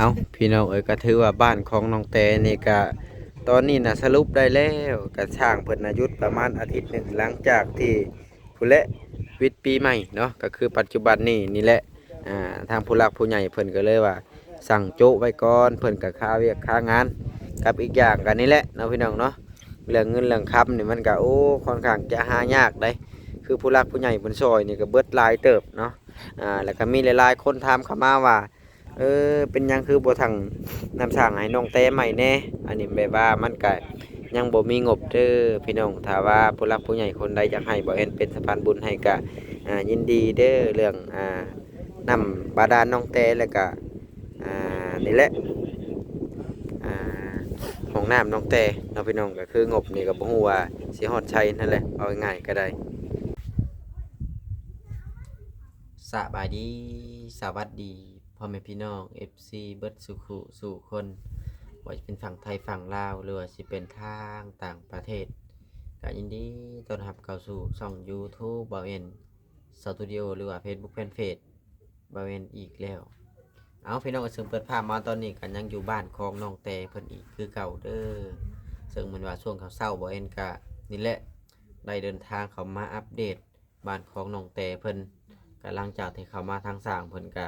ເອົາ ພີ່ນ້ອງເອີຍ ກໍຖືວ່າບ້ານຂອງນ້ອງແຕນີ້ກໍ ຕອນນີ້ນະສະຫຼຸບໄດ້ແລ້ວ ກໍຊ່າງເພິ່ນນະຢຸດປະມານອາທິດໜຶ່ງ ຫຼັງຈາກທີ່ພຸ້ນແຫຼະ ວິດປີໃໝ່ເນາະ ກໍຄືປັດຈຸບັນນີ້ນີ້ແຫຼະ ອ່າ ທາງຜູ້ຫຼັກຜູ້ໃຫຍ່ເພິ່ນກໍເລີຍວ່າສັ່ງໂຈະໄວ້ກ່ອນ ເພິ່ນກໍຄາວຽກຄາງານ ກັບອີກຢ່າງກໍນີ້ແຫຼະເນາະ ພີ່ນ້ອງເນາະ ເລື່ອງເງິນເລື່ອງຄຳນີ້ມັນກໍ ໂອ້ ຄ່ອນຂ້າງຈະຫາຍາກໃດ໋ ຄືຜູ້ຫຼັກຜູ້ໃຫຍ່ເພິ່ນຊ່ອຍນີ້ກໍເບິດຫຼາຍເຕີບເນາະ ອ່າ ແລ້ວກໍມີຫຼາຍໆຄົນຖາມເຂົ້າມາວ່າ ເອີ ເປັນຫຍັງຄືບໍ່ສັ່ງນ້ຳສ້າງໃຫ້ນ້ອງແຕໃໝ່ແດ່? ອັນນີ້ແບບວ່າມັນກະຍັງບໍ່ມີງົບເດີພີ່ນ້ອງ. ຖ້າວ່າຜູ້ຫຼັກຜູ້ໃຫຍ່ຄົນໃດຢາກໃຫ້ບ່າວແອນເປັນສະພານບຸນໃຫ້ກະ ອ່າ ຍິນດີເດີ ເລື່ອງ ອ່າ ນ້ຳບາດານນ້ອງແຕ ແລ້ວກະ ອ່າ ນີ້ແຫຼະ ອ່າ ຫ້ອງນ້ຳນ້ອງແຕເນາະພີ່ນ້ອງ. ກະຄືງົບນີ້ກະບໍ່ຮູ້ວ່າຊິຮອດໃສນັ້ນແຫຼະ ເວົ້າງ່າຍໆກະໄດ້. ສະບາຍດີ ສະຫວັດດີ ພໍ່ແມ່ພີ່ນ້ອງ ເອັຟຊີ ເບິດສູ່ຄູ່ສູ່ຄົນ ບໍ່ວ່າຈະເປັນຝັ່ງໄທຝັ່ງລາວ ຫຼືວ່າຊິເປັນທາງຕ່າງປະເທດ ກະຍິນດີຕ້ອນຮັບເຂົ້າສູ່ຊ່ອງຢູທູບບ່າວແອນ ສະຕູດິໂອ ຫຼືວ່າເຟສບຸກແຟນເພຈບ່າວແອນອີກແລ້ວ. ເອົາ ພີ່ນ້ອງ ເຊິ່ງເປີດພາບມາຕອນນີ້ກະຍັງຢູ່ບ້ານຂອງນ້ອງແຕເພິ່ນອີກຄືເກົ່າເດີ ເຊິ່ງແມ່ນວ່າຊ່ວງເຊົ້າໆ ບ່າວແອນກະນີ້ແຫຼະ ໄດ້ເດີນທາງເຂົ້າມາອັບເດດ ບ້ານຂອງນ້ອງແຕເພິ່ນ ກະຫຼັງຈາກທີ່ເຂົ້າມາທາງຊ່າງເພິ່ນກະ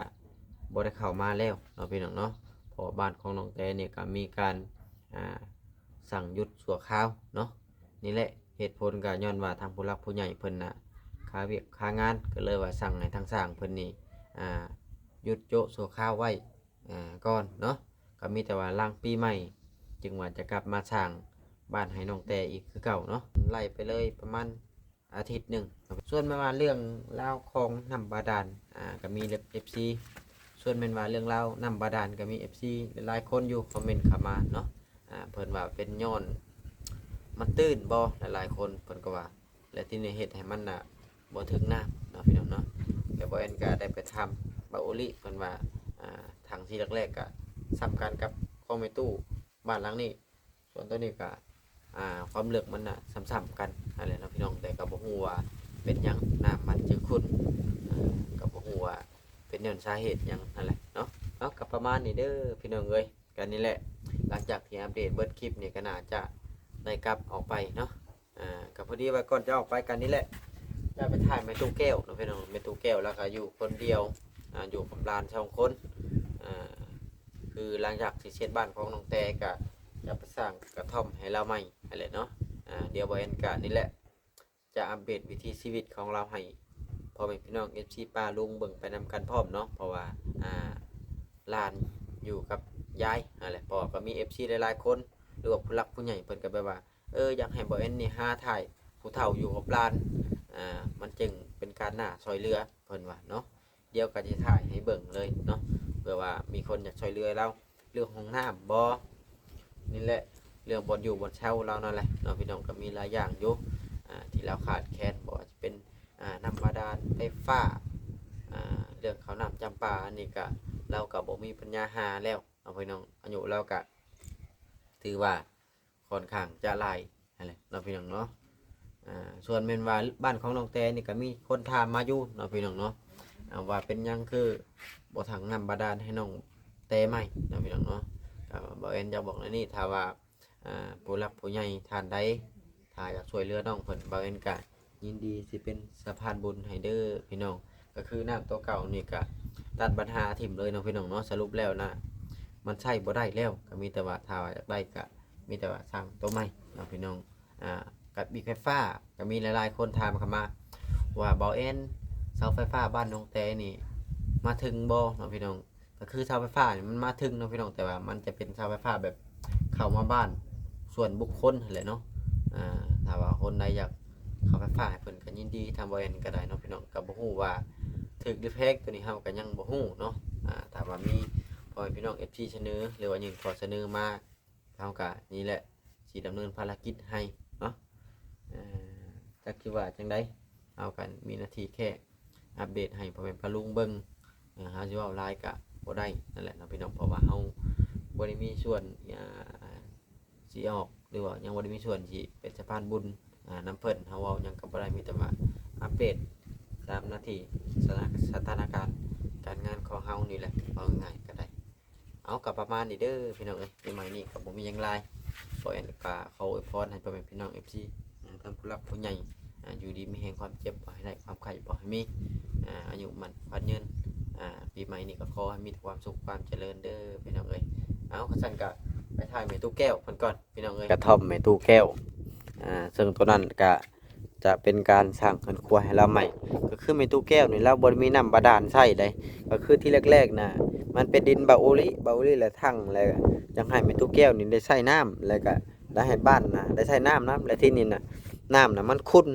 ບໍ່ໄດ້ເຂົ້າມາແລ້ວເນາະພີ່ນ້ອງເນາະ ເພາະວ່າບ້ານຂອງນ້ອງແຕນີ້ກະມີການ ອ່າ ສັ່ງຢຸດຊົ່ວຄາວເນາະ. ນີ້ແຫຼະເຫດຜົນກະຍ້ອນວ່າທາງຜູ້ຫຼັກຜູ້ໃຫຍ່ເພິ່ນນະຄາວຽກຄາງານ ກະເລີຍວ່າສັ່ງໃຫ້ທາງຊ່າງເພິ່ນນີ້ ອ່າ ຢຸດໂຈະຊົ່ວຄາວໄວ້ ອ່າ ກ່ອນເນາະ ກະມີແຕ່ວ່າຫຼັງປີໃໝ່ຈຶ່ງວ່າຈະກັບມາສ້າງບ້ານໃຫ້ນ້ອງແຕອີກຄືເກົ່າເນາະ. ໄລ່ໄປເລີຍປະມານ ອາທິດໜຶ່ງ. ສ່ວນແມ່ນວ່າເລື່ອງລາວຂອງນ້ຳບາດານ ອ່າ ກໍມີເອັຟຊີ ສ່ວນແມ່ນວ່າເລື່ອງລາວນ້ຳບາດານ ກໍມີເອັຟຊີຫຼາຍໆຄົນຢູ່ຄອມເມັນເຂົ້າມາເນາະ ອ່າ ເພິ່ນວ່າເປັນຍ້ອນມັນຕື້ນບໍ່ ຫຼາຍໆຄົນເພິ່ນກໍວ່າ ແລະ ທີ່ນີ້ເຮັດໃຫ້ມັນນະບໍ່ຖືກນ້ຳເນາະ ພີ່ນ້ອງເນາະ. ແຕ່ບໍ່ແອນກໍໄດ້ໄປຖາມບ່າວໂອລິ ເພິ່ນວ່າ ອ່າ ຖັງທີ່ແລກໆກໍສ່ຳກັນກັບຂອງແມ່ຕູ້ບ້ານຫຼັງນີ້ ສ່ວນຕົວນີ້ກະ ອ່າ ຄວາມເລິກມັນນະສ່ຳໆກັນຫັ້ນແຫຼະເນາະພີ່ນ້ອງ ແຕ່ກະບໍ່ຮູ້ວ່າເປັນຫຍັງນ້ຳມັນຈຶ່ງຂຸ່ນ ເອີ ກະບໍ່ຮູ້ວ່າເປັນຍ້ອນສາເຫດຫຍັງຫັ້ນແຫຼະເນາະ. ເອົາ ກະປະມານນີ້ເດີພີ່ນ້ອງເອີຍ ກະນີ້ແຫຼະ ຫຼັງຈາກທີ່ອັບເດດເບິດຄລິບນີ້ກະໜ້າຈະໄດ້ກັບອອກໄປເນາະ. ອ່າ ກະພໍດີວ່າກ່ອນຈະອອກໄປກັນນີ້ແຫຼະ ຈະໄປຖ່າຍແມ່ຕູ້ແກ້ວເນາະພີ່ນ້ອງ ແມ່ຕູ້ແກ້ວລາວກະຢູ່ຄົນດຽວ ອ່າ ຢູ່ກັບຫຼານສອງຄົນ ອ່າ ຄືຫຼັງຈາກທີ່ເສັດບ້ານຂອງນ້ອງແຕກະຈະໄປສ້າງກະທ່ອມໃຫ້ລາວໃໝ່ຫັ້ນແຫຼະເນາະ. ອ່າ ດຽວບ່າວແອນກະນີ້ແຫຼະ ຈະອັບເດດວິຖີຊີວິດຂອງລາວໃຫ້ພໍ່ແມ່ພີ່ນ້ອງເອັຟຊີປ້າລຸງເບິ່ງໄປນຳກັນພ້ອມເນາະ ເພາະວ່າ ອ່າ ຫຼານຢູ່ກັບຍາຍຫັ້ນແຫຼະ ເພາະວ່າກໍມີເອັຟຊີຫຼາຍໆຄົນ ຫຼືວ່າຜູ້ຫຼັກຜູ້ໃຫຍ່ເພິ່ນກໍແບບວ່າ ເອີ ຢາກໃຫ້ບ່າວແອນນີ້ຫາຖ່າຍຜູ້ເຖົ້າຢູ່ກັບຫຼານ ອ່າ ມັນຈຶ່ງເປັນການໜ້າຊ່ອຍເຫຼືອ ເພິ່ນວ່າເນາະ. ດຽວກໍຈະຖ່າຍໃຫ້ເບິ່ງເລີຍເນາະ ເພື່ອວ່າມີຄົນຢາກຊ່ອຍເຫຼືອລາວ ເລື່ອງຫ້ອງນ້ຳບໍ ນີ້ແຫຼະ ເລື່ອງບ່ອນຢູ່ບ່ອນເຊົາລາວນັ້ນແຫຼະເນາະ ພີ່ນ້ອງ ກໍມີຫຼາຍຢ່າງຢູ່ ອ່າ ທີ່ລາວຂາດແຄນ ບໍ່ວ່າຈະເປັນ ອ່າ ນ້ຳບາດານ ໄຟຟ້າ ອ່າ ເລື່ອງເຂົ້ານ້ຳຈຳປາ ອັນນີ້ກະ ລາວກະບໍ່ມີປັນຍາຫາແລ້ວເນາະ ພີ່ນ້ອງ ອາຍຸລາວກະຖືວ່າ ຂ້ອນຂ້າງຈະຫຼາຍຫັ້ນແຫຼະເນາະ ພີ່ນ້ອງເນາະ. ອ່າ ສ່ວນແມ່ນວ່າບ້ານຂອງນ້ອງແຕນີ້ກໍມີຄົນຖາມມາຢູ່ເນາະ ພີ່ນ້ອງເນາະ ອ່າ ວ່າເປັນຫຍັງຄືບໍ່ຖັງນ້ຳບາດານໃຫ້ນ້ອງແຕໃໝ່ເນາະ ພີ່ນ້ອງເນາະ. ກໍບ່າວແອນຢາກບອກແນວນີ້ ຖ້າວ່າ ອ່າ ຜູ້ຫຼັກຜູ້ໃຫຍ່ທ່ານໃດ ຖ້າຢາກຊ່ວຍເຫຼືອນ້ອງເພິ່ນ ບ່າວແອນກໍ ຍິນດີຊິເປັນສະພານບຸນໃຫ້ເດີພີ່ນ້ອງ. ກໍຄືນ້ຳຕົວເກົ່ານີ້ກະຕັດບັນຫາຖິ້ມເລີຍເນາະພີ່ນ້ອງເນາະ. ສະຫຼຸບແລ້ວນະ ມັນໃຊ້ບໍ່ໄດ້ແລ້ວ ກໍມີແຕ່ວ່າຖ້າວ່າຢາກໄດ້ກະມີແຕ່ວ່າສ້າງຕົວໃໝ່ເນາະພີ່ນ້ອງ. ອ່າ ກັບອີກໄຟຟ້າ ກໍມີຫຼາຍໆຄົນຖາມເຂົ້າມາວ່າ ບ່າວແອນ ເສົາໄຟຟ້າບ້ານນ້ອງແຕນີ້ມາເຖິງບໍ່ເນາະພີ່ນ້ອງ? ກໍຄືເສົາໄຟຟ້ານີ້ມັນມາເຖິງເນາະພີ່ນ້ອງ ແຕ່ວ່າມັນຈະເປັນເສົາໄຟຟ້າແບບເຂົ້າມາບ້ານສ່ວນບຸກຄົນຫັ້ນແຫຼະເນາະ. ອ່າ ຖ້າວ່າຄົນໃດຢາກເຂົ້າໄຟຟ້າໃຫ້ເພິ່ນກໍຍິນດີ ທາງບ່າວແອນກໍໄດ້ເນາະພີ່ນ້ອງ. ກໍບໍ່ຮູ້ວ່າຖືກຫຼືແພງ ໂຕນີ້ເຮົາກໍຍັງບໍ່ຮູ້ເນາະ. ອ່າ ຖ້າວ່າມີພໍ່ແມ່ພີ່ນ້ອງເອັຟຊີສະເໜີ ຫຼືວ່າຍື່ນຂໍ້ສະເໜີມາ ເຮົາກໍນີ້ແຫຼະ ຊິດຳເນີນພາລະກິດໃຫ້ເນາະ. ເອີ ຈັກຊິວ່າຈັ່ງໃດ ເຮົາກໍມີໜ້າທີ່ແຄ່ອັບເດດໃຫ້ພໍ່ແມ່ປ້າລຸງເບິ່ງ. ເອີ ເຮົາຊິເວົ້າຫຼາຍກໍບໍ່ໄດ້ນັ້ນແຫຼະເນາະພີ່ນ້ອງ ເພາະວ່າເຮົາບໍ່ໄດ້ມີສ່ວນ ອ່າ ຊິອອກ ຫຼືວ່າຍັງບໍ່ໄດ້ມີສ່ວນຊິເປັນສະພານບຸນ ອ່າ ນຳເພິ່ນ. ເຮົາເວົ້າຫຍັງກໍບໍ່ໄດ້ ມີແຕ່ວ່າອັບເດດຕາມໜ້າທີ່ ສະຖານະ ສະຖານະການການງານຂອງເຮົານີ້ແຫຼະ ເວົ້າງ່າຍໆກໍໄດ້. ເອົາ ກໍປະມານນີ້ເດີພີ່ນ້ອງເອີຍ, ປີໃໝ່ນີ້ກໍບໍ່ມີຫຍັງຫຼາຍ, ຂໍແອນກໍຂໍອວຍພອນໃຫ້ພໍ່ແມ່ພີ່ນ້ອງເອັຟຊີ ອ່າ ທັງຜູ້ຫຼັກຜູ້ໃຫຍ່ ອ່າ ຢູ່ດີມີແຮງ, ຄວາມເຈັບບໍ່ໃຫ້ໄດ້, ຄວາມໄຂ້ບໍ່ໃຫ້ມີ, ອ່າ ອາຍຸໝັ້ນຂວັນຍືນ, ອ່າ ປີໃໝ່ນີ້ກໍຂໍໃຫ້ມີແຕ່ຄວາມສຸກຄວາມຈະເລີນເດີພີ່ນ້ອງເອີຍ. ເອົາ ຄັນຊັ້ນກໍໄປຖ່າຍແມ່ຕູ້ແກ້ວເພິ່ນກ່ອນພີ່ນ້ອງເອີຍ, ກະທ່ອມແມ່ຕູ້ແກ້ວ ອ່າ ເຊິ່ງໂຕນັ້ນກະ ຈະເປັນການສ້າງເຮືອນຄົວໃຫ້ລາວໃໝ່. ກໍຄືແມ່ຕູ້ແກ້ວນີ້ລາວບໍ່ໄດ້ມີນ້ຳບາດານໃຊ້ໃດ, ກໍຄືທີ່ແລກໆນະ ມັນເປັນດິນບ່າວໂອລິ, ບ່າວໂອລິລະທັງ ແລະຢາກໃຫ້ແມ່ຕູ້ແກ້ວນີ້ໄດ້ໃຊ້ນ້ຳ ແລະກະໄດ້ໃຫ້ບ້ານນະໄດ້ໃຊ້ນ້ຳນຳ. ແລະທີ່ນີ້ນະ ນ້ຳນະມັນຂຸ່ນ,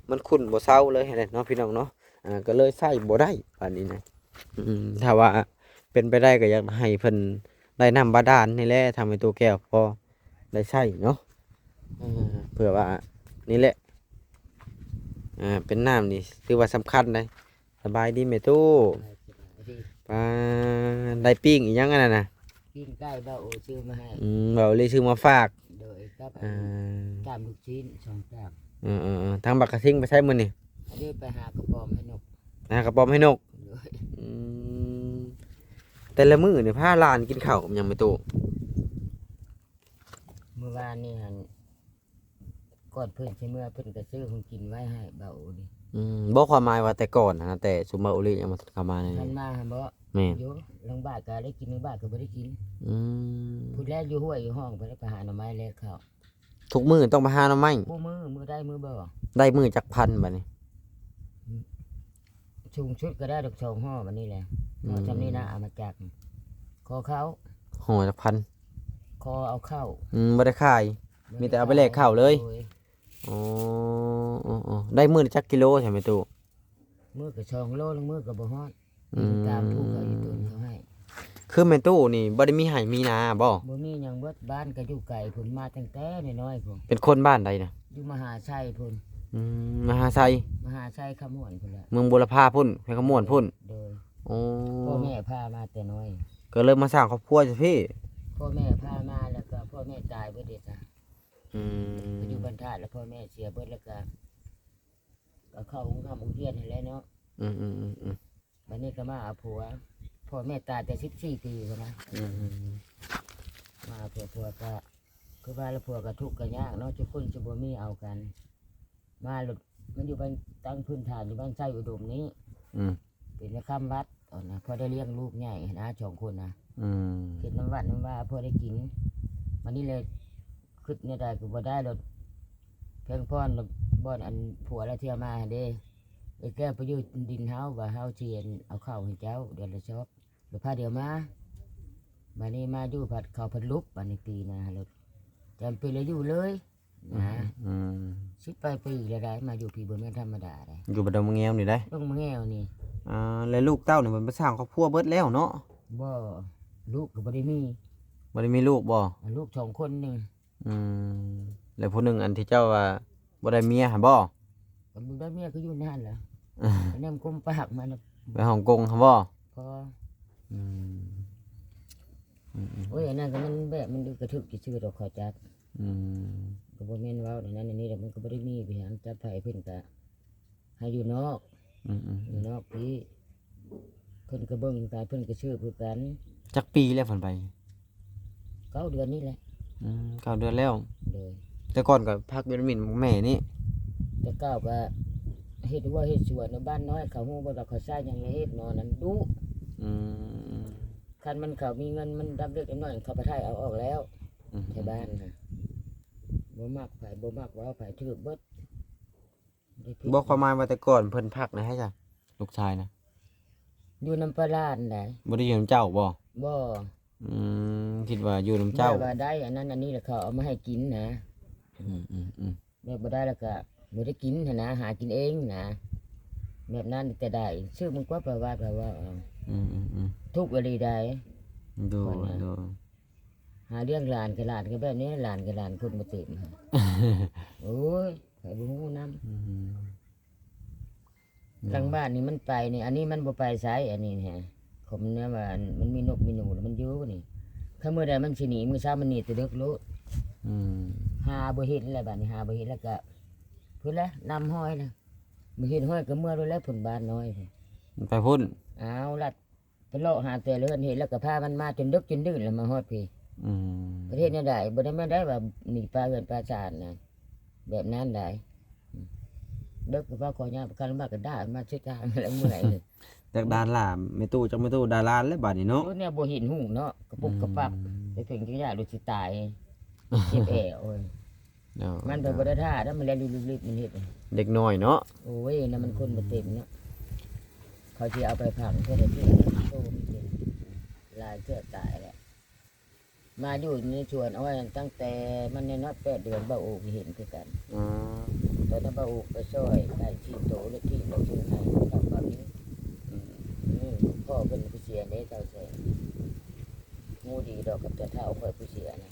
ມັນຂຸ່ນບໍ່ເຊົາເລີຍເນາະພີ່ນ້ອງເນາະ, ອ່າ ກໍເລີຍໃຊ້ບໍ່ໄດ້ບາດນີ້ນະ. ອືມ ຖ້າວ່າເປັນໄປໄດ້ກໍຢາກໃຫ້ເພິ່ນໄດ້ນ້ຳບາດານນີ້ແຫຼະ ທາງແມ່ຕູ້ແກ້ວພໍ ໄດ້ໃຊ້ເນາະ. ເອີ ເພື່ອວ່ານີ້ແຫຼະ ອ່າ ເປັນນ້ຳນີ້ຖືວ່າສຳຄັນໃດ. ສະບາຍດີແມ່ຕູ້. ສະບາຍດີ. ປາ ໄດ້ປີ້ງອີ່ຫຍັງອັນນັ້ນນະ? ປີ້ງໄກ່ ບ່າວໂອຊື້ມາໃຫ້. ອືມ ບ່າວໂອລີຊື້ມາຝາກ. ໂດຍ ກັບ ອ່າ ຈ້າມລູກຊີ້ນ ສອງຈ້າມ. ເອີໆໆ ທາງບັກກະທິງໄປໃສມື້ນີ້? ອັນນີ້ໄປຫາກະປອມໃຫ້ນົກ. ຫາກະປອມໃຫ້ນົກ. ໂດຍ. ອືມ ແຕ່ລະມື້ນີ້ພາຫຼານກິນເຂົ້າກັບຫຍັງແມ່ຕູ້? ມື້ວານນີ້ຫັ້ນ ກ່ອນເພິ່ນຊິເມືອ ເພິ່ນກໍຊື້ຂອງກິນໄວ້ໃຫ້ບ່າວໂອລີ. ອືມ ບໍ່ ຄວາມໝາຍວ່າແຕ່ກ່ອນຫັ້ນນະ ແຕ່ຊຸມບ່າວໂອລີຍັງບໍ່ທັນເຂົ້າມານີ້. ທັນມາຫັ້ນບໍ? ແມ່ນ. ຢູ່ ລາງບາດກໍໄດ້ກິນ ລາງບາດກໍບໍ່ໄດ້ກິນ. ອືມ ພຸ້ນແຫຼະ ຢູ່ຫ້ວຍຢູ່ຮ່ອງ ເພິ່ນໄປຫາໜໍ່ໄມ້ແລກເຂົ້າ. ທຸກມື້ຕ້ອງໄປຫາໜໍ່ໄມ້? ຄູ່ມື້ ມື້ໄດ້ມື້ບໍ່. ໄດ້ມື້ຈັກພັນບາດນີ້? ສູງສຸດກໍໄດ້ດອກສອງຫໍ່ບາດນີ້ແຫຼະ. ອືມ ພໍຊ່ຳນີ້ນະ ເອົາມາຈັກ ຂໍເຂົ້າ. ຫໍ່ຈັກພັນ? ຂໍເອົາເຂົ້າ. ອືມ ບໍ່ໄດ້ຂາຍ ບໍ່ໄດ້ຂາຍ ມີແຕ່ເອົາໄປແລກເຂົ້າເລີຍ. ໂດຍ. ອໍ ໄດ້ມື້ລະຈັກກິໂລຊະແມ່ຕູ້? ມື້ກະສອງໂລ ລາງມື້ກະບໍ່ຮອດ. ອືມ ຕາມຜູ້ເຂົາຢູ່ຕົ້ນເຂົາໃຫ້. ຄືແມ່ຕູ້ນີ້ບໍ່ໄດ້ມີໄຮ່ມີນາບໍ? ບໍ່ມີຫຍັງເບິດ, ບ້ານກະຢູ່ໄກພຸ້ນ ມາຕັ້ງແຕ່ນ້ອຍໆພຸ້ນ. ເປັນຄົນບ້ານໃດນະ? ຢູ່ມະຫາໄຊພຸ້ນ. ອືມ ມະຫາໄຊ. ມະຫາໄຊຄຳມ່ວນພຸ້ນແຫຼະ. ເມືອງບົວລະພາພຸ້ນ ແຂວງຄຳມ່ວນພຸ້ນ. ໂດຍ. ອໍ ພໍ່ແມ່ພາມາແຕ່ນ້ອຍ ກໍເລີຍມາສ້າງຄອບຄົວຢູ່ພີ້. ພໍ່ແມ່ພາມາ ແລ້ວກໍພໍ່ແມ່ຕາຍເບິດເດຊະ. ອືມ ໄປຢູ່ບ້ານທາດ ແລ້ວພໍ່ແມ່ເສຍເບິດ ແລ້ວກໍ ກໍເຂົ້າໂຮງຮ່ຳໂຮງຮຽນຫັ້ນແຫຼະເນາະ. ອືມໆໆໆ ບາດນີ້ກໍມາເອົາຜົວ. ພໍ່ແມ່ຕາຍແຕ່ສິບສີ່ປີພຸ້ນນະ. ອືມ ມາເອົາຜົວ ຜົວກໍຄືວ່າລະ ຜົວກໍທຸກກໍຍາກເນາະ, ຈັກຄົນຊິບໍ່ມີເອົາກັນ. ມາໂລດ ມັນຢູ່ບ້ານ ຕັ້ງພື້ນຖານຢູ່ບ້ານໄຊອຸດົມນີ້. ອືມ ເປັນແມ່ຄ້ຳວັດຕອນນະ ພໍໄດ້ລ້ຽງລູກໃຫຍ່ຫັ້ນນະ ສອງຄົນນະ. ອືມ ເຮັດນຳວັດນຳວາພໍໄດ້ກິນ. ບາດນີ້ແຫຼະ ຄິດແນວໃດກໍບໍ່ໄດ້ໂລດ. ແພງພອນລະ ບ່ອນອັນຜົວລະເທື່ອມາຫັ້ນເດ້ ເອີ ແກ້ວໄປຢູ່ດິນເຮົາ ວ່າເຮົາຊິເອົາເຂົ້າໃຫ້ເຈົ້າເດືອນລະຊອບ ລະພາດຽວມາ. ບາດນີ້ມາຢູ່ພັດເຂົາພັດຫຼຸບ ບາດນີ້ປີໜ້າໂລດ ຈຳເປັນລະຢູ່ເລີຍ. ອືມ ນະ ອືມ ສິບປາຍປີແລ້ວໄດ໋ ມາຢູ່ພີ້ ບໍ່ແມ່ນທຳມະດາໄດ໋. ຢູ່ບ້ານດອງມະແງວນີ້ໄດ໋ ດອງມະແງວນີ້. ອ່າ ແລ້ວລູກເຕົ້ານີ້ມັນໄປສ້າງຄອບຄົວເບິດແລ້ວເນາະ? ບໍ່ ລູກກໍບໍ່ໄດ້ມີ. ບໍ່ໄດ້ມີລູກບໍ? ລູກສອງຄົນໜຶ່ງ. ອືມ ແລ້ວຜູ້ໜຶ່ງອັນທີ່ເຈົ້າວ່າບໍ່ໄດ້ເມຍຫັ້ນບໍ? ກໍບໍ່ໄດ້ເມຍກໍຢູ່ໃນຫັ້ນແຫຼະ. ແນມກົມປາກມັນ ໄປຮ່ອງກົງຫັ້ນບໍ? ພໍ. ອືມ ອືມໆ ໂອ້ຍ ອັນນັ້ນກໍມັນແບບມັນກະຖືກຊື່ດອກ ເຂົາຈັກ. ອືມ ກໍບໍ່ແມ່ນເວົ້າແນວນັ້ນແນວນີ້ດອກ ມັນກໍບໍ່ໄດ້ມີໄປຫຍັງ. ຈັບໃຜເພິ່ນກະໃຫ້ຢູ່ນອກ. ອືມໆ ຢູ່ນອກພີ້ ເພິ່ນກໍເບິ່ງການ ເພິ່ນກໍສືບຄືກັນ. ຈັກປີແລ້ວເພິ່ນໄປ? ເກົ້າເດືອນນີ້ແຫຼະ. ອືມ ເກົ້າເດືອນແລ້ວ. ໂດຍ. ແຕ່ກ່ອນກໍພັກຢູ່ນຳໝິ່ນແມ່ນີ້? ແຕ່ເກົ່າກໍເຮັດຮົ້ວເຮັດສວນ ບ້ານນ້ອຍເຂົາຮູ້ເບິດວ່າເຂົາໃຊ້ຫຍັງເຮັດເນາະ ນັ້ນດຸ. ອືມ ຄັນມັນເຂົາມີເງິນ ມັນດຳເລັກດຳນ້ອຍ ເຂົາໄປໄຖເອົາອອກແລ້ວ. ອືມ ໄທບ້ານນະ ບໍ່ມັກໃຜ ບໍ່ມັກເວົ້າໃຜ ຖືກເບິດ. ບໍ່ ຄວາມໝາຍວ່າແຕ່ກ່ອນເພິ່ນພັກນະໃຫ້ຊະ ລູກຊາຍນະ? ຢູ່ນຳປາຫຼານໃດ໋. ບໍ່ໄດ້ຢູ່ນຳເຈົ້າບໍ? ບໍ່. ອືມ ຄິດວ່າຢູ່ນຳເຈົ້າ. ແບບວ່າໄດ້ອັນນັ້ນອັນນີ້ ແລ້ວເຂົາເອົາມາໃຫ້ກິນນະ. ອືມໆໆ ແບບບໍ່ໄດ້ແລ້ວກໍບໍ່ໄດ້ກິນຫັ້ນນະ ຫາກິນເອງນະ ແບບນັ້ນ. ແຕ່ໄດ້ ຊື່ມັນກວ່າປະຫວັດວ່າເອົາ. ອືມໆໆ ທຸກອີ່ຫຼີໃດ໋. ໂດຍ ໂດຍ. ຫາລ້ຽງຫຼານກໍ ຫຼານກໍແບບນີ້ ຫຼານກໍຫຼານຄົນບໍ່ເຕັມ. ໂອ້ຍ ໃຜບໍ່ຮູ້ນຳ. ອືມ ຫຼັງບ້ານນີ້ມັນໄປນີ້ ອັນນີ້ມັນບໍ່ໄປໃສ ອັນນີ້ນະ. ເຂົາມັນແນວວ່າ ອັນ ມັນມີນົກມີໜູ ແລ້ວມັນຢູ່ນີ້. ຄັນມື້ໃດມັນຊິໜີ ມື້ເຊົ້າມັນໜີແຕ່ເດິກໂລດ. ອືມ ຫາບໍ່ເຫັນແລ້ວ ບາດນີ້ຫາບໍ່ເຫັນແລ້ວກະ ພຸ້ນແຫຼະ ນຳຫ້ອຍນະ ບໍ່ເຫັນຫ້ອຍກະເມືອໂລດແລ້ວ ພຸ້ນບ້ານນ້ອຍພຸ້ນ. ໄປພຸ້ນ. ອ້າວ ລັດ ໄປເລາະຫາແຕ່ລະເຮືອນເຮັດ ແລ້ວກໍພາມັນມາຈົນດຶກຈົນດື່ນ ແລ້ວມາຮອດພີ້. ອືມ ປະເທດແນວໃດ? ບໍ່ໄດ້ແມ່ນໄດ້ວ່າໜີປາເຮືອນປາຊານນະ ແບບນັ້ນໃດ. ເດິກກໍພາຂໍຍາມ ຄັນມາກໍດ່າມາຊິທາງແລ້ວເມື່ອຍ. ຈັກດາລາແມ່ຕູ້ ຈັກແມ່ຕູ້ດາລາແລ້ວບາດນີ້ເນາະ. ໂອ້ຍ ແນວບໍ່ເຫັນຫຸງເນາະ ກະປຸກກະປັກ ອືມ ໄປເພິ່ງຈັກຢ່າ ໂດຍຊິຕາຍ ເຈັບແອວ. ໂອ້ຍ ເນາະ ມັນໄປບໍ່ໄດ້ທ່າ ແລ້ວມັນແລ່ນລິບໆ ມັນເຮັດ ເດັກນ້ອຍເນາະ. ໂອ້ຍ ນັ້ນມັນຄົນບໍ່ເຕັມເນາະ ເຂົາຊິເອົາໄປຝັງເທື່ອໃດ ໂຕມັນເປັນຫຼາຍເທື່ອຕາຍແລ້ວ. ມາຢູ່ໃນສວນອ້ອຍນັ້ນ ຕັ້ງແຕ່ມັນນ້ອຍໆ ແປດເດືອນ ບ່າວໂອກເຫັນຄືກັນ. ອືມ ຕອນນັ້ນບ່າວໂອກໄປຊ່ອຍໄກ່ສີ່ໂຕ ແລ້ວທີ່ເຂົາຊື້ໃຫ້ເຂົາກໍມີ. ອືມ ອືມ ພໍ່ເພິ່ນຜູ້ເສຍເດ້ ທ້າວແສງ. ຮູ້ດີດອກກັບຕາທ້າວຂ້ອຍຜູ້ເສຍນະ.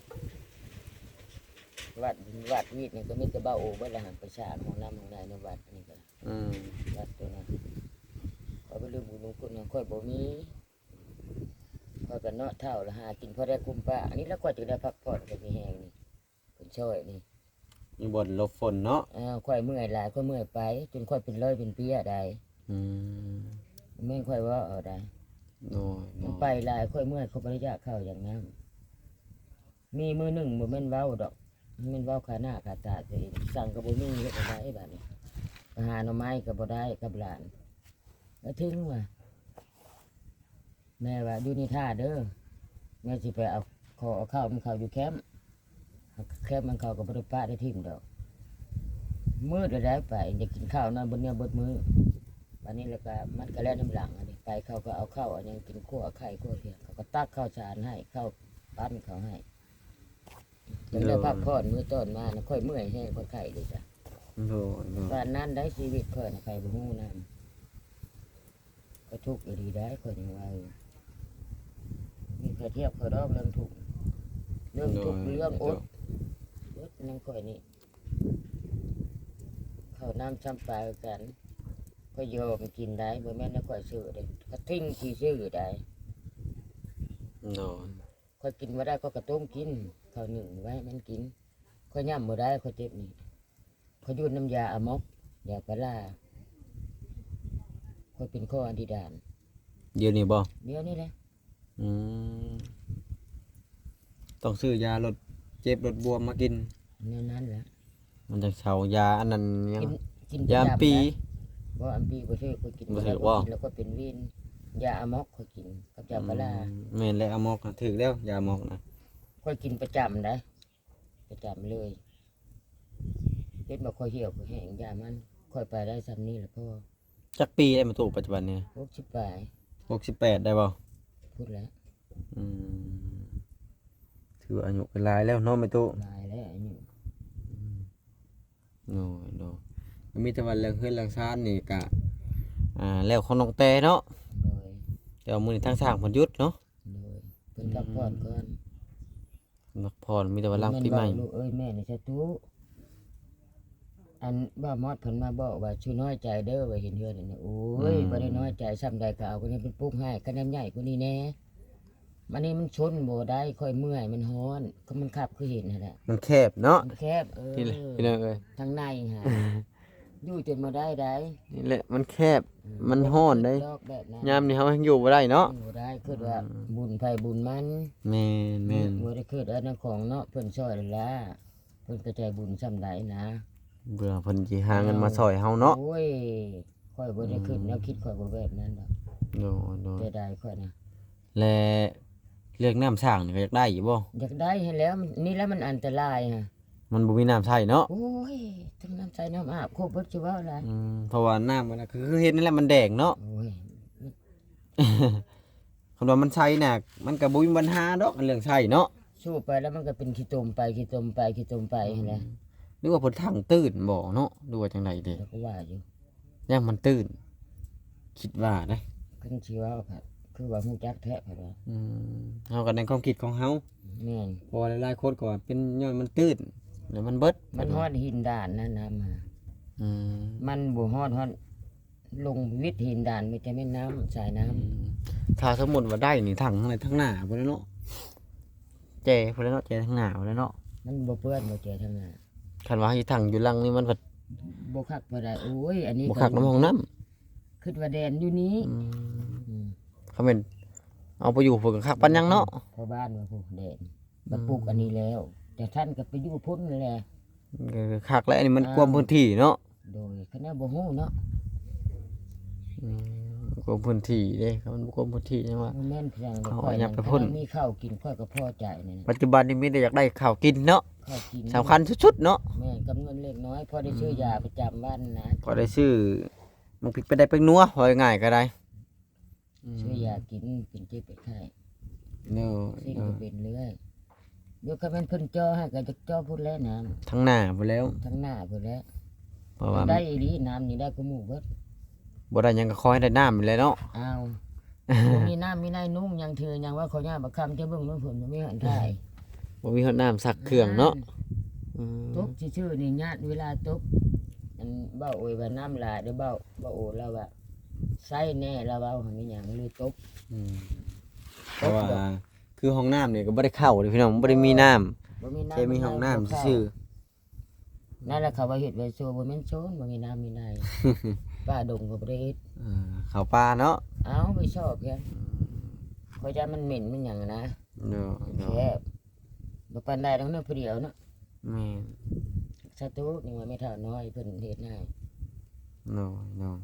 ວັດ ວັດວິດນີ້ກໍມີແຕ່ບ່າວໂອກເບິດລະ ຫັນໄປສ້າງຫ້ອງນ້ຳຫ້ອງໃນໃນວັດນີ້ກໍ. ອືມ ວັດໂຕນັ້ນ ຂ້ອຍບໍ່ລືມບຸນຄຸນນະ ຂ້ອຍບໍ່ມີ. ຂ້ອຍກໍເນາະ ເຖົ້າລະ ຫາກິນພໍໄດ້ກຸ້ມປ້າ. ອັນນີ້ລະຂ້ອຍຈຶ່ງໄດ້ພັກຜ່ອນ ຂ້ອຍມີແຮງນີ້ ເພິ່ນຊ່ອຍນີ້ ມີບ່ອນຫຼົບຝົນເນາະ. ເອີ ຂ້ອຍເມື່ອຍຫຼາຍ ຂ້ອຍເມື່ອຍໄປ ຈົນຂ້ອຍເປັນລອຍເປັນເປັຍໄດ໋. ອືມ ແມ່ນຂ້ອຍເວົ້າເອົາໄດ໋. ໂດຍ ມັນໄປຫຼາຍ ຂ້ອຍເມື່ອຍ ຂ້ອຍບໍ່ໄດ້ຢາກເຂົ້າຢາກນ້ຳ. ມີມື້ໜຶ່ງ ບໍ່ແມ່ນເວົ້າດອກ ແມ່ນເວົ້າຄາໜ້າຄາຕາຕົວເອງ ສັງກໍບໍ່ມີ ເຮັດແນວໃດບາດນີ້? ໄປຫາໜໍ່ໄມ້ກໍບໍ່ໄດ້ກັບຫຼານ. ແລ້ວເຖິງວ່າ ແມ່ວ່າ ຢູ່ນີ້ຖ້າເດີ ແມ່ຊິໄປເອົາ ຂໍເອົາເຂົ້ານຳເຂົາຢູ່ແຄ້ມ. ແຄ້ມມັນເຂົາກໍບໍ່ໄດ້ປະໄດ້ຖິ້ມດອກ ມືດແລ້ວໄດ້ໄປ ຢາກກິນເຂົ້ານອນເບິດເໜືອເບິດມື້. ບາດນີ້ແລ້ວກໍມັນກໍແລ່ນນຳຫຼັງ ອັນນີ້ໄປ ເຂົາກໍເອົາເຂົ້າເອົາຫຍັງກິນ ຂົ້ວໄຂ່ຂົ້ວພຽງ ເຂົາກໍຕັກເຂົ້າສານໃຫ້ ເຂົ້າປັ້ນເຂົາໃຫ້. ຈຶ່ງໄດ້ ໂດຍ ພັກຜ່ອນ ມື້ຕອນມານະ ຂ້ອຍເມື່ອຍແຮງ ຂ້ອຍໄຂ້ເດ້ຈ້ະ. ໂດຍ ໂດຍ ປານນັ້ນໄດ໋ ຊີວິດຂ້ອຍນະ ໃຜບໍ່ຮູ້ນຳ. ຂ້ອຍທຸກອີ່ຫຼີໄດ໋ ຂ້ອຍຍັງວ່າຢູ່ ມີໃຜທຽບຂ້ອຍດອກເລື່ອງທຸກ ເລື່ອງທຸກ ໂດຍ ເລື່ອງອົດ ເບິດນຳຂ້ອຍນີ້. ເຂົ້ານ້ຳຊຳປາຄືກັນ ຂ້ອຍຍອມກິນໄດ໋ ບໍ່ແມ່ນວ່າຂ້ອຍຊື້ເດ້ ກະທິ່ງຂີ້ຊື້ໄດ໋. ໂດຍ ຂ້ອຍກິນບໍ່ໄດ້ ຂ້ອຍກະຕົ້ມກິນ ເຂົ້າໜຶ້ງໄວ້ໃຫ້ມັນກິນ. ຂ້ອຍຫຍ້ຳບໍ່ໄດ້ ຂ້ອຍເຈັບນີ້ ຂ້ອຍຢູ່ນຳຢາອາໝອກ ຢາປາລາ ຂ້ອຍເປັນຄໍອາດິດານ. ດຽວນີ້ບໍ່? ດຽວນີ້ແຫຼະ. ອືມ ຕ້ອງຊື້ຢາລົດເຈັບລົດບວມມາກິນ ແນວນັ້ນແຫຼະ ມັນຈັ່ງເຊົາ. ຢາອັນນັ້ນຍັງ ກິນ ກິນ ຢາອັມປີ ປະຈຳໄດ໋. ບໍ່ ອັມປີບໍ່ຖືກ ຂ້ອຍກິນ ບໍ່ຖືກບໍ່? ແລ້ວກໍເປັນເວນ. ຢາອາໝອກຂ້ອຍກິນກັບຢາປາລາ. ອືມ ແມ່ນແຫຼະ ອາໝອກນະຖືກແລ້ວ ຢາອາໝອກນະ ຂ້ອຍກິນປະຈຳໄດ໋ ປະຈຳເລີຍ. ເຮັດມາຂ້ອຍຫ່ຽວຂ້ອຍແຫ້ງ ຢ່າມັນ ຂ້ອຍໄປໄດ້ຊ່ຳນີ້ລະພໍ. ຈັກປີແລ້ວແມ່ຕູ້ ປັດຈຸບັນນີ້? ຫົກສິບປາຍ. ຫົກສິບແປດໄດ້ບໍ່? ພຸ້ນແຫຼະ. ອືມ ຖືວ່າອາຍຸກໍຫຼາຍແລ້ວເນາະແມ່ຕູ້? ຫຼາຍແລ້ວອາຍຸ. ອືມ ໂດຍ ໂດຍ ກໍມີແຕ່ວ່າເລື່ອງເຮືອນເລື່ອງຊານນີ້ກະ ອ່າ ແລ້ວຂອງນ້ອງແຕ່ເນາະ. ໂດຍ ແຕ່ວ່າມື້ນີ້ທາງຊ່າງເພິ່ນຢຸດເນາະ. ໂດຍ ເພິ່ນ ອືມ ພັກຜ່ອນກ່ອນ. ພັກຜ່ອນ ມີແຕ່ວ່າຫຼັງປີໃໝ່. ແມ່ນບໍ່ລູກເອີຍ? ແມ່ນສາທຸ. ອັນບ່າວມອດເພິ່ນມາບອກວ່າ ຊູນ້ອຍໃຈເດີ ວ່າເຫັນເຮືອນອັນນີ້. ໂອ້ຍ ອືມ ບໍ່ໄດ້ນ້ອຍໃຈ ຊ່ຳໃດກໍເອົາ ກໍຍັງເປັນປຸກໃຫ້ ຄັນຍາມໃຫຍ່ກວ່ານີ້ແດ່. ອັນນີ້ມັນຊົນບໍ່ໄດ້ ຂ້ອຍເມື່ອຍ ມັນຮ້ອນ ກໍມັນຄັບຄືເຫັນຫັ້ນແຫຼະ. ມັນແຄບເນາະ. ມັນແຄບ ເອີ ນີ້ແຫຼະ ພີ່ນ້ອງເອີຍ ທາງໃນຫາ ຢູ່ຈົນບໍ່ໄດ້ໃດ໋. ນີ້ແຫຼະ ມັນແຄບ ອືມ ມັນຮ້ອນໃດ໋. ດອກແບບນັ້ນ ຍາມນີ້ເຮົາຍັງຢູ່ບໍ່ໄດ້ເນາະ. ຢູ່ບໍ່ໄດ້ ຄິດວ່າ ອືມ ບຸນໃຜບຸນມັນ. ແມ່ນໆ ບໍ່ໄດ້ຄິດອັນນັ້ນຂອງເນາະ ເພິ່ນຊ່ອຍແລ້ວລະ ເພິ່ນກໍໃຈບຸນຊ່ຳໃດນະ ເພື່ອເພິ່ນຊິຫາເງິນມາຊ່ອຍເຮົາເນາະ. ໂອ້ຍ ຂ້ອຍບໍ່ໄດ້ຄິດ ອືມ ແນວຄິດຂ້ອຍບໍ່ແບບນັ້ນດອກ. ໂດຍ ໂດຍ ແຕ່ໃດຂ້ອຍນະ. ແລະ ເລື່ອງນ້ຳສ້າງນີ້ກໍຢາກໄດ້ຢູ່ບໍ່? ຢາກໄດ້ຫັ້ນແຫຼ້ວ ນີ້ແຫຼະມັນອັນຕະລາຍຫະ. ມັນບໍ່ມີນ້ຳໃຊ້ເນາະ. ໂອ້ຍ ທັງນ້ຳໃຊ້ນ້ຳອາບ ຄົບເບິດ ຊິເວົ້າຫຼາຍ. ອືມ ເພາະວ່ານ້ຳມັນນະ ຄືເຫັນນັ້ນແຫຼະ ມັນແດງເນາະ. ໂອ້ຍ ຄັນວ່າມັນໃຊ້ນະ ມັນກໍບໍ່ມີບັນຫາດອກ ເລື່ອງໃຊ້ເນາະ. ສູບໄປແລ້ວມັນກໍເປັນຂີ້ຕົມໄປ ຂີ້ຕົມໄປ ຂີ້ຕົມໄປຫັ້ນແຫຼະ. ອືມ ຫຼືວ່າເພິ່ນຖັງຕື້ນບໍ່ເນາະ ຫຼືວ່າຈັ່ງໃດເດ? ຂ້ອຍກໍວ່າຢູ່ ຢ້ານມັນຕື້ນ ຄິດວ່າເດ້. ຄັນຊິເວົ້າກໍຄືວ່າຮູ້ຈັກແທ້ ຂ້ອຍວ່າ. ອືມ ເຮົາກໍໃນຄວາມຄິດຂອງເຮົາ. ແມ່ນ ເພາະວ່າຫຼາຍໆຄົນກໍວ່າເປັນຍ້ອນມັນຕື້ນ ແລ້ວມັນເບິດ ມັນຮອດຫີນດານນັ້ນນະ ມາ. ອືມ ມັນບໍ່ຮອດ ຮອດ ລົງວິດຫີນດານ ມີແຕ່ແມ່ນນ້ຳ ສາຍນ້ຳ. ອືມ ຖ້າສົມມຸດວ່າໄດ້ນີ້ ຖັງທາງໃນທາງໜ້າພຸ້ນແຫຼະເນາະ ແຈພຸ້ນແຫຼະເນາະ ແຈທາງໜ້າພຸ້ນແຫຼະເນາະ. ມັນບໍ່ເປື້ອນບໍ່ ແຈທາງໜ້າ. ຄັນວ່າໃຫ້ຖັງຢູ່ຫຼັງນີ້ ມັນພັດບໍ່ຄັກບໍ່ໄດ້. ໂອ້ຍ ອັນນີ້ບໍ່ຄັກນຳຫ້ອງນ້ຳ ຄິດວ່າແດນຢູ່ນີ້. ອືມ ອືມ ຄັນແມ່ນ ເອົາໄປຢູ່ພຸ້ນກໍຄັກປານຫຍັງເນາະ. ພໍ່ບ້ານວ່າຜູ້ແດນ ມາ ອືມ ປູກອັນນີ້ແລ້ວ ຈະທັນກໍໄປຢູ່ພຸ້ນແຫຼະ. ເອີ ຄັກແຫຼະ ອັນນີ້ມັນ ອ້າວ ກວມພື້ນທີ່ເນາະ. ໂດຍ ຄະນະບໍ່ຮູ້ເນາະ. ອືມ ກວມພື້ນທີ່ເດ້ ຄັນມັນບໍ່ກວມພື້ນທີ່ຫຍັງວ່າ ບໍ່ແມ່ນພຽງແຕ່ຂ້ອຍ ເອົາຫຍັງໄປພຸ້ນ ຄັນມີເຂົ້າກິນ ຂ້ອຍກໍພໍໃຈນັ້ນ. ປັດຈຸບັນນີ້ມີແຕ່ຢາກໄດ້ເຂົ້າກິນເນາະ ເຂົ້າກິນ ສຳຄັນສຸດໆເນາະ. ແມ່ນ ກັບເງິນເລັກນ້ອຍ ພໍໄດ້ຊື້ ອືມ ຢາປະຈຳວັນນະ ພໍໄດ້ຊື້ໝາກພິກໄປໄດ້ແປ້ງນົວ ເວົ້າງ່າຍໆກໍໄດ້. ອືມ ຊື້ຢາກິນ ເປັນເຈັບເປັນໄຂ້ ໂດຍ ເສັງ ໂດຍ ກໍເປັນເລື້ອຍ. ຢູ່ ຄັນແມ່ນເພິ່ນເຈາະໃຫ້ກໍຈະເຈາະພຸ້ນແຫຼະນ້ຳ ທາງໜ້າພຸ້ນແລ້ວ ທາງໜ້າພຸ້ນແຫຼະ. ເພາະວ່າ ໄດ້ອີ່ຫຼີ ນ້ຳນີ້ໄດ້ກວ່າໝູ່ເບິດ. ບໍ່ໄດ້ຫຍັງກໍຂໍໃຫ້ໄດ້ນ້ຳນີ້ແຫຼະເນາະ. ອ້າວ ບໍ່ມີນ້ຳມີໃນນຸ່ງຫຍັງ ຖືຫຍັງວ່າເຂົາຍ່າງບັກຄຳ ຈະເບິ່ງນ້ຳເພິ່ນບໍ່ມີຫັນຖ່າຍ ບໍ່ມີຮອດນ້ຳຊັກເຄື່ອງເນາະ. ອືມ ຕົກຊື່ໆນີ້ຍາດ ເວລາຕົກ ອັນ ເວົ້າໂອຍວ່ານ້ຳຫຼາຍເດີ ເວົ້າ ເວົ້າໂອລາວວ່າ ໃສ່ແນ່ລາວເວົ້າຫັ້ນ ມີຫຍັງຫຼືຕົກ. ອືມ ເພາະວ່າ ຄືຫ້ອງນ້ຳນີ້ກໍບໍ່ໄດ້ເຂົ້າເດ້ພີ່ນ້ອງ ບໍ່ໄດ້ມີນ້ຳ ບໍ່ມີນ້ຳ ແຄ່ມີຫ້ອງນ້ຳຊື່ໆ. ນັ້ນແຫຼະ ເຂົາວ່າເຮັດໄວ້ໂຊ ບໍ່ແມ່ນໂຊນ ບໍ່ມີນ້ຳມີໃນ ປ່າດົງກໍບໍ່ໄດ້ເຮັດ. ເອີ ເຂົ້າປ່າເນາະ. ເອົາ ໄປຊອກແກ ອືມ ເພາະຢ້ານມັນເໝັນມັນຫຍັງນະ. ໂດຍ ແຄບ ບໍ່ປານໃດດອກເນາະ ຜູ້ດຽວເນາະ. ແມ່ນ ສາທຸ ຍັງວ່າແມ່ເຖົ້ານ້ອຍເພິ່ນເຮັດໃຫ້. ໂດຍ ໂດຍ.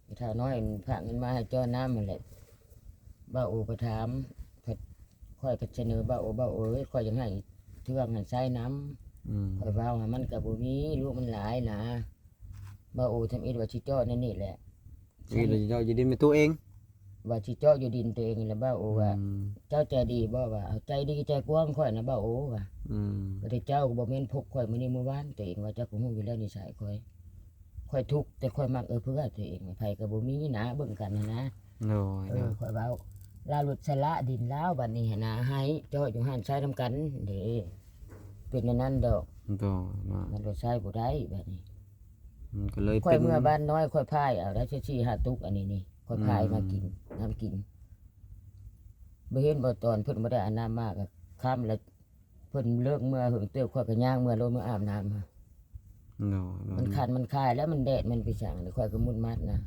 ແມ່ເຖົ້ານ້ອຍຝາກເງິນມາໃຫ້ເຈາະນ້ຳຫັ້ນແຫຼະ ບ່າວໂອກໍຖາມ ຂ້ອຍກໍສະເໜີບ່າວໂອ ບ່າວໂອເອີຍ ຂ້ອຍຢາກໃຫ້ເຄື່ອງໃຫ້ໃຊ້ນຳ. ອືມ ຂ້ອຍເວົ້າຫາມັນກໍບໍ່ມີ ລູກມັນຫຼາຍນະ. ບ່າວໂອທຳອິດວ່າຊິເຈາະໃນນີ້ແຫຼະ ຢູ່ດິນແມ່ຕູ້ເອງ ວ່າຊິເຈາະຢູ່ດິນຕົວເອງນີ້ແຫຼະ. ບ່າວໂອວ່າ ອືມ ເຈົ້າໃຈດີບໍ່ ວ່າ ໃຈດີໃຈກວ້າງຂ້ອຍນະ ບ່າວໂອວ່າ. ອືມ ບໍ່ໄດ້ ເຈົ້າກໍບໍ່ແມ່ນພົບຂ້ອຍມື້ນີ້ມື້ວານ ຕົວເອງວ່າ ເຈົ້າກໍຮູ້ຢູ່ແລ້ວນິໄສຂ້ອຍ ຂ້ອຍທຸກ ແຕ່ຂ້ອຍມັກເອື້ອເຟື້ອຕົວເອງ ໃຜກໍບໍ່ມີໜ້າເບິ່ງກັນຫັ້ນນະ. ໂດຍ ເອີ ໂດຍ ຂ້ອຍເວົ້າ ລາວຫຼຸດສະຫຼະດິນລາວບັດນີ້ຫັ້ນນະ ໃຫ້ເຈາະຢູ່ຫັ້ນໃຊ້ນຳກັນເດ້ ເປັນແນວນັ້ນດອກ. ໂດຍ ໂດຍ ມັນກໍໃຊ້ບໍ່ໄດ້ບັດນີ້ ມັນກໍເລີຍ ຂ້ອຍເປັນ ເມື່ອບ້ານນ້ອຍ ຂ້ອຍພາຍເອົາໄດ້ສີ່ຫ້າຕຸກ ອັນນີ້ນີ້ ຂ້ອຍພາຍມາກິນ ອືມ ນ້ຳກິນ ບໍ່ເຫັນບໍ່ ຕອນເພິ່ນບໍ່ໄດ້ອາບນ້ຳມາກໍຄ່ຳແລ້ວ ເພິ່ນເລີກເມືອເຫິງເຕີບ ຂ້ອຍກໍຍ່າງເມືອໂລດ ເມືອອາບນ້ຳຫັ້ນ. ໂດຍ ໂດຍ ມັນຄັນມັນຄາຍແລ້ວ ມັນແດດມັນໄປສັງ ແລ້ວຂ້ອຍກໍມຸດມັດນະ.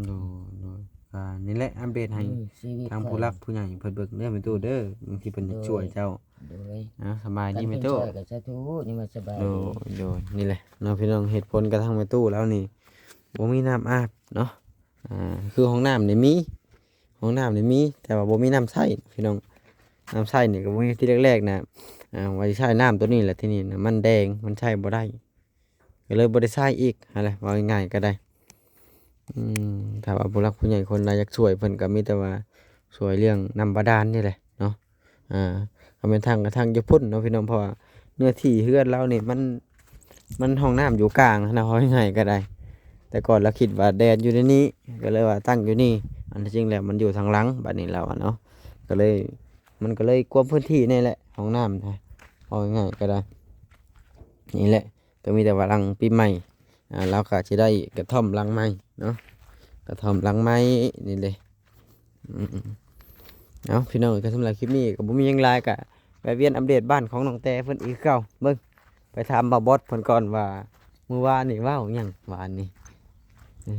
ໂດຍ ໂດຍ ກໍນີ້ແຫຼະອັບເດດໃຫ້ ອືມ ຊີວິດ ທາງຜູ້ຫຼັກຜູ້ໃຫຍ່ເພິ່ນເບິ່ງເດີແມ່ຕູ້ເດີ ບາງທີເພິ່ນຈະ ໂດຍ ຊ່ວຍເຈົ້າ. ໂດຍ ເອົາ ສະບາຍດີແມ່ຕູ້ ຄັນເພິ່ນຊ່ວຍກໍສາທຸ ຍັງວ່າສະບາຍ ໂດຍ ດີ. ໂດຍ ນີ້ແຫຼະເນາະພີ່ນ້ອງ ເຫດຜົນກະທາງແມ່ຕູ້ລາວນີ້ບໍ່ມີນ້ຳອາບເນາະ. ອ່າ ຄືຫ້ອງນ້ຳນີ້ມີ ຫ້ອງນ້ຳນີ້ມີ ແຕ່ວ່າບໍ່ມີນ້ຳໃຊ້ພີ່ນ້ອງ ນ້ຳໃຊ້ນີ້ກໍບໍ່ມີ. ທີແລກໆນະ ອ່າ ວ່າຊິໃຊ້ນ້ຳຕົວນີ້ແຫຼະ ທີນີ້ນະ ມັນແດງ ມັນໃຊ້ບໍ່ໄດ້ ກໍເລີຍບໍ່ໄດ້ໃຊ້ອີກຫັ້ນແຫຼະ ເວົ້າງ່າຍໆກໍໄດ້. ອືມ ຖ້າວ່າຜູ້ຫຼັກຜູ້ໃຫຍ່ຄົນໃດຢາກຊ່ວຍ ເພິ່ນກໍມີແຕ່ວ່າຊ່ວຍເລື່ອງນ້ຳບາດານນີ້ແຫຼະເນາະ. ອ່າ ກໍແມ່ນທັງ ກໍທັງຢູ່ພຸ້ນເນາະພີ່ນ້ອງ ເພາະວ່າເນື້ອທີ່ເຮືອນລາວນີ້ມັນ ມັນຫ້ອງນ້ຳຢູ່ກາງຫັ້ນນະ ເວົ້າງ່າຍໆກໍໄດ້ ແຕ່ກ່ອນລາວຄິດວ່າແດນຢູ່ໃນນີ້ ກໍເລີຍວ່າຕັ້ງຢູ່ນີ້ ອັນທີ່ຈິງແລ້ວມັນຢູ່ທາງຫຼັງ ບັດນີ້ລາວວ່າເນາະ ກໍເລີຍ ມັນກໍເລີຍກວມພື້ນທີ່ແນ່ແຫຼະ ຫ້ອງນ້ຳນະ ເວົ້າງ່າຍໆກໍໄດ້. ນີ້ແຫຼະ ກໍມີແຕ່ວ່າຫຼັງປີໃໝ່ ອ່າ ລາວກໍຊິໄດ້ກະທ່ອມຫຼັງໃໝ່ເນາະ ກະທ່ອມຫຼັງໃໝ່ນີ້ເດ້. ອືມໆ ເອົາ ພີ່ນ້ອງ ກໍສຳລັບຄລິບນີ້ກໍບໍ່ມີຫຍັງຫຼາຍ ກໍແວະວຽນອັບເດດບ້ານຂອງນ້ອງແຕເພິ່ນອີກຄືເກົ່າ. ເບິ່ງ ໄປຖາມບ່າວບອດເພິ່ນກ່ອນວ່າ ມື້ວານນີ້ເວົ້າຫຍັງ ວານນີ້ ເອີ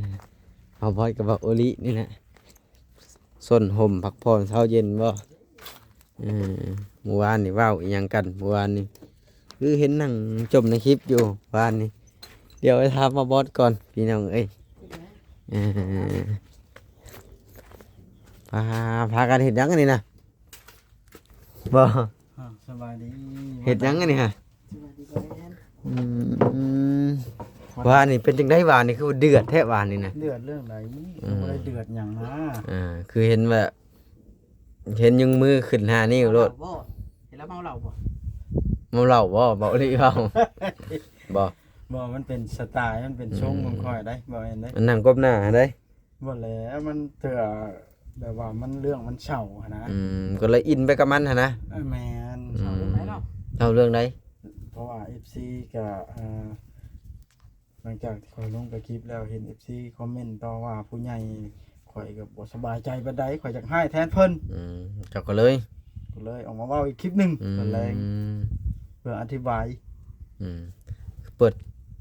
ບ່າວບອດກັບບ່າວໂອລິນີ້ແຫຼະ ສົ້ນຫົ່ມພັກຜ່ອນເຊົ້າເຢັນບໍ່? ເອີ ມື້ວານນີ້ເວົ້າອີ່ຫຍັງກັນ? ມື້ວານນີ້ຄືເຫັນນັ່ງຈົ່ມໃນຄລິບຢູ່ວານນີ້. ດຽວໄປຖາມບ່າວບອດກ່ອນພີ່ນ້ອງເອີຍ. ເອີ ພາ ພາກັນເຮັດຫຍັງອັນນີ້ນະ? ບໍ່ ອ່າ ສະບາຍດີ. ເຮັດຫຍັງອັນນີ້ຫະ? ສະບາຍດີ ອືມ ວານນີ້ເປັນຈັ່ງໃດ? ວານນີ້ຄືວ່າເດືອດແທ້ ວານນີ້ນະ. ເດືອດເລື່ອງໃດ? ອືມ ບໍ່ໄດ້ເດືອດຫຍັງນະ. ອ່າ ຄືເຫັນວ່າ ເຫັນຍົງມືຂຶ້ນຫ້ານິ້ວໂລດ. ເມົາເຫຼົ້າບໍ່? ເຫັນແລ້ວເມົາເຫຼົ້າບໍ່? ເມົາເຫຼົ້າບໍ່? ເບົາອີຫຼີເວົ້າ ບໍ່ ບໍ່ ມັນເປັນສະໄຕລ໌ ມັນເປັນຊົງ ອືມ ຂອງຂ້ອຍໄດ໋ ບໍ່ແມ່ນເດ້ ມັນນັ່ງກົ້ມໜ້າໄດ໋. ບໍ່ແລ້ວ ມັນເທື່ອແບບວ່າມັນເລື່ອງມັນເສົ້າຫັ້ນນະ. ອືມ ກໍເລີຍອິນໄປກັບມັນຫັ້ນນະ. ເອີ ແມ່ນ ອືມ ເສົ້າເລື່ອງໃດເນາະ? ເສົ້າເລື່ອງໃດ? ເພາະວ່າເອັຟຊີກໍ ອ່າ ຫຼັງຈາກທີ່ຂ້ອຍລົງໄປຄລິບແລ້ວ ເຫັນເອັຟຊີຄອມເມັນຕໍ່ວ່າຜູ້ໃຫຍ່ ຂ້ອຍກໍບໍ່ສະບາຍໃຈປານໃດ ຂ້ອຍຢາກຮ້າຍແທນເພິ່ນ. ອືມ ເຈົ້າກໍເລີຍ ກໍເລີຍອອກມາເວົ້າອີກຄລິບໜຶ່ງ ອືມ ຕອນແລງ ເພື່ອອະທິບາຍ. ອືມ ເປີດ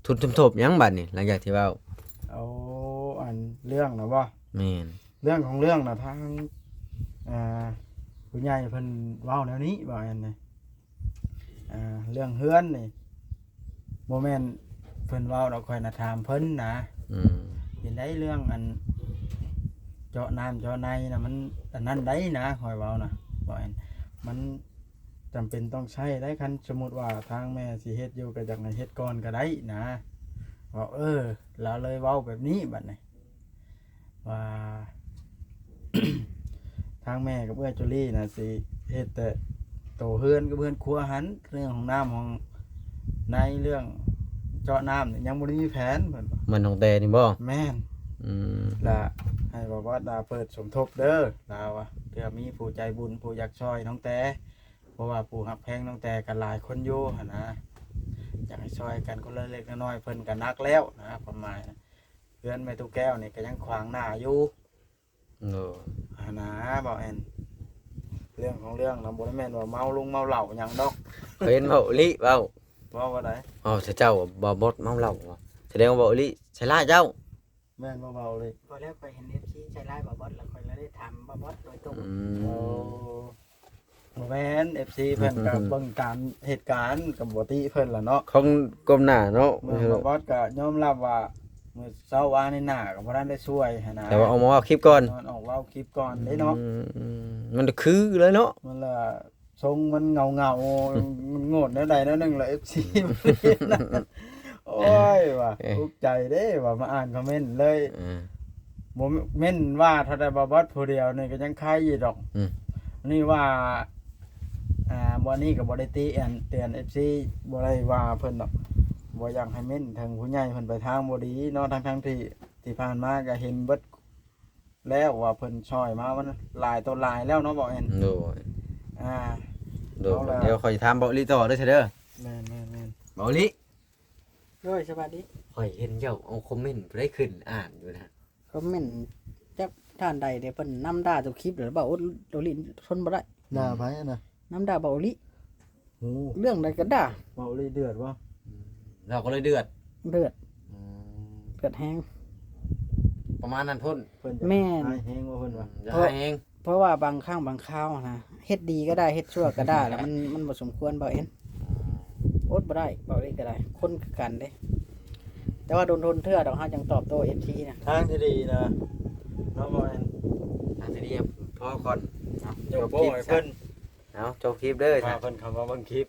ທຸນສົມທົບຫຍັງບາດນີ້ ຫຼັງຈາກທີ່ເວົ້າ? ໂອ້ ອັນເລື່ອງນະບໍ່? ແມ່ນ ເລື່ອງຂອງເລື່ອງນະ ທາງ ອ່າ ຜູ້ໃຫຍ່ເພິ່ນເວົ້າແນວນີ້ ເວົ້າອັນນີ້ ອ່າ ເລື່ອງເຮືອນນີ້ ບໍ່ແມ່ນເພິ່ນເວົ້າດອກ ຂ້ອຍນະຖາມເພິ່ນນະ. ອືມ ເປັນໄດເລື່ອງອັນເຈາະນ້ຳເຈາະໃນນະ ມັນອັນນັ້ນໄດນະ ຂ້ອຍເວົ້ານະ ເວົ້າອັນ ມັນຈຳເປັນຕ້ອງໃຊ້ໄດ໋ ຄັນສົມມຸດວ່າທາງແມ່ຊິເຮັດຢູ່ ກໍຢາກໃຫ້ເຮັດກ່ອນກໍໄດ້ນະ. ເວົ້າ ເອີ ລາວເລີຍເວົ້າແບບນີ້ບັດນີ້ ວ່າ ທາງແມ່ກັບເອື້ອຍຈູລີນະ ຊິເຮັດແຕ່ໂຕເຮືອນກັບເຮືອນຄົວຫັ້ນ ເລື່ອງຫ້ອງນ້ຳຫ້ອງໃນ ເລື່ອງເຈາະນ້ຳນີ້ຍັງບໍ່ໄດ້ມີແຜນ ເພິ່ນວ່າ. ແມ່ນນ້ອງແຕນີ້ບໍ່? ແມ່ນ. ອືມ ລະໃຫ້ບ່າວບອດລາເປີດສົມທົບເດີ ລາວວ່າ ເພື່ອມີຜູ້ໃຈບຸນຜູ້ຢາກຊ່ອຍນ້ອງແຕ ເພາະວ່າຜູ້ຮັກແພງນ້ອງແຕກໍຫຼາຍຄົນຢູ່ຫັ້ນນະ ຢາກໃຫ້ຊ່ອຍກັນຄົນລະເລັກລະນ້ອຍ ເພິ່ນກໍໜັກແລ້ວນະ ຄວາມໝາຍນະ. ເຮືອນແມ່ຕູ້ແກ້ວນີ້ກໍຍັງຂວາງໜ້າຢູ່. ໂດຍ ຫັ້ນນະ ເວົ້າແອນ ເລື່ອງຂອງເລື່ອງນະ ບໍ່ໄດ້ແມ່ນວ່າເມົາລົງເມົາເຫຼົ້າຫຍັງດອກ. ເຫັນເວົ້າອີ່ຫຼີເວົ້າ ເວົ້າວ່າໃດ? ເວົ້າໃສ່ເຈົ້າ ບ່າວບອດເມົາເຫຼົ້າ ສະແດງວ່າເວົ້າອີ່ຫຼີໃສ່ຮ້າຍເຈົ້າ. ແມ່ນບໍ່ ເວົ້າອີ່ຫຼີ? ພໍແລ້ວ ຂ້ອຍເຫັນເອັຟຊີໃສ່ຮ້າຍບ່າວບອດ ແລ້ວຂ້ອຍເລີຍໄດ້ຖາມບ່າວບອດໂດຍຕົງ. ອືມ ໂອ້ ບໍ່ແມ່ນ ເອັຟຊີເພິ່ນກໍເບິ່ງການເຫດການ ກໍບໍ່ຕິເພິ່ນລະເນາະ ຂອງກ້ມໜ້າເນາະ. ແມ່ນ ບ່າວບອດກໍຍອມຮັບວ່າ ມື້ເຊົ້າວານນີ້ໜ້າກໍບໍ່ທັນໄດ້ຊ່ວຍຫັ້ນນະ ແຕ່ວ່າອອກມາເວົ້າຄລິບກ່ອນ ອອກເວົ້າຄລິບກ່ອນເດ້ເນາະ. ອືມ ມັນຄືເລີຍເນາະ ມັນລະ ຊົງມັນເຫງົາໆ ມັນໂງດແນວໃດແນວໜຶ່ງລະ ເອັຟຊີ. ໂອ້ຍ ວ່າ ເອີ ທຸກໃຈເດ້ ວ່າມາອ່ານຄອມເມັນເລີຍ. ເອີ ບໍ່ເມັນວ່າເທົ່າໃດ ບ່າວບອດຜູ້ດຽວນີ້ກໍຍັງຄາຍຢູ່ດອກ. ອືມ ນີ້ວ່າ ອ່າ ບໍ່ນີ້ກໍບໍ່ໄດ້ຕິອັນ ເຕືອນເອັຟຊີ ບໍ່ໄດ້ວ່າເພິ່ນດອກ ບໍ່ຢາກໃຫ້ເມັນເຖິງຜູ້ໃຫຍ່ເພິ່ນໄປທາງບໍ່ດີເນາະ ທັງໆທີ່ ທີ່ຜ່ານມາກໍເຫັນເບິດແລ້ວວ່າເພິ່ນຊ່ອຍມາ ມັນຫຼາຍຕໍ່ຫຼາຍແລ້ວເນາະ ບ່າວແອນ. ໂດຍ ອ່າ ໂດຍ ເອົາລະ ດຽວຂ້ອຍຖາມບ່າວອີ່ຫຼີຕໍ່ເດີ ເດີ. ແມ່ນໆໆ ບ່າວອີ່ຫຼີ. ໂດຍ ສະບາຍດີ. ຂ້ອຍເຫັນເຈົ້າເອົາຄອມເມັນຜູ້ໃດຂຶ້ນອ່ານຢູ່ນະ. ຄອມເມັນຈັກທ່ານໃດເດ້ ເພິ່ນນຳດ່າທຸກຄລິບເລີຍ ບ່າວອີ່ຫຼີທົນບໍ່ໄດ້. ດ່າໃຜນະ? ນຳດ່າບ່າວອີ່ຫຼີ. ໂອ້ ເລື່ອງໃດກໍດ່າ. ເວົ້າອີ່ຫຼີເດືອດບໍ່? ອືມ ລາວກໍເລີຍເດືອດ. ເດືອດ. ອືມ ເດືອດແຮງ ປະມານນັ້ນພຸ້ນ. ເພິ່ນຢາກ ແມ່ນ ຮ້າຍແຮງບໍ່ ເພິ່ນວ່າ? ອືມ ຢາກຮ້າຍແຮງ. ເພາະວ່າບາງຄັ້ງບາງຄາວນະ ເຮັດດີກໍດ່າ ເຮັດຊົ່ວກໍດ່າ ແລ້ວມັນ ມັນບໍ່ສົມຄວນ ບ່າວແອນ. ອືມ ອົດບໍ່ໄດ້ ເວົ້າອີ່ຫຼີກໍໄດ້ ຄົນຄືກັນເດ້. ແຕ່ວ່າດົນໆເທື່ອດອກ ເຮົາຈັ່ງຕອບໂຕ້ເອັຟຊີນະ. ທາງທີ່ດີນະ ເນາະ ບ່າວແອນ ທາງທີ່ດີພໍກ່ອນ. ເອົາ ຈົບຄລິບ ເອົາ ຈົບຄລິບເດີ ພາເພິ່ນເຂົ້າມາເບິ່ງຄລິບ.